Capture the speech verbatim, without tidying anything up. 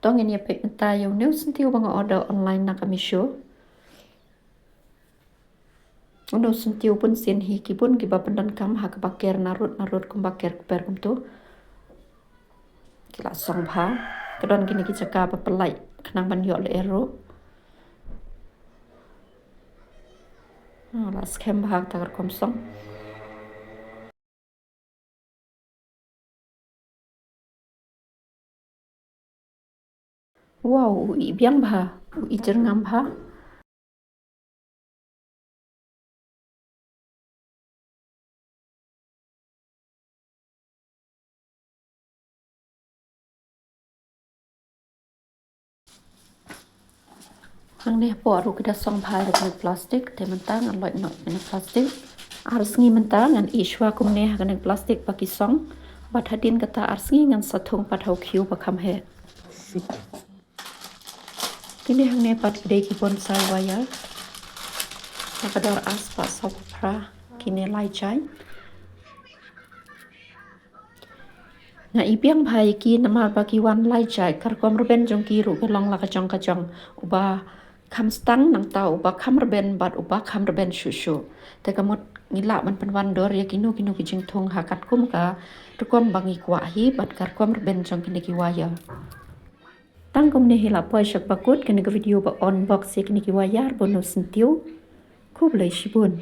To ngin ïa peit mynta ïa une u syntiew ba nga order online na ka Meesho. Une u syntiew bunsien hi ki bun kiba pyndonkam ha kaba ker narud narud kumba ker kper kumto. Ki la song bha. Ka don kine ki jaka ba pynlait khnang ban ïoh lyer ruh. Ah, la skhem bha kata ka rukom song. Wow, u ih biang bha, u ih jyrngam bha. Hangne hapoh ruh ki da song bha ïa kane ka plastik, te mynta ngan loit noh ïa kane ka plastik. Ar sngi mynta ngan ih shuwa kumne ha kane ka plastik ba ki song. Bad hadien kata ar sngi ngan sa thung pat ha u khiew ba kham heh. Kine hangne pat ki dei ki bonsai wire. Na ka dor ar spah saw phew phra kine lai jait. Nga ih biang bha ïa ki namar ba ki wan lai jait, ka rukom rben jong ki ruh ka long la ka jong ka jong. Uba kham stang nangta uba kham rben bad uba kham rben shuh shuh. Te ka mut ngi lah ban pynwan dor ïa kino kino ki jingthung ha katkum ka rukom ba ngi kwah hi bad ka rukom rben jong kine ki wire. Tang kumne hi la poi sha kaba kut kane ka video ba unbox ïa kine ki wire bad une u syntiew. Khublei shibun.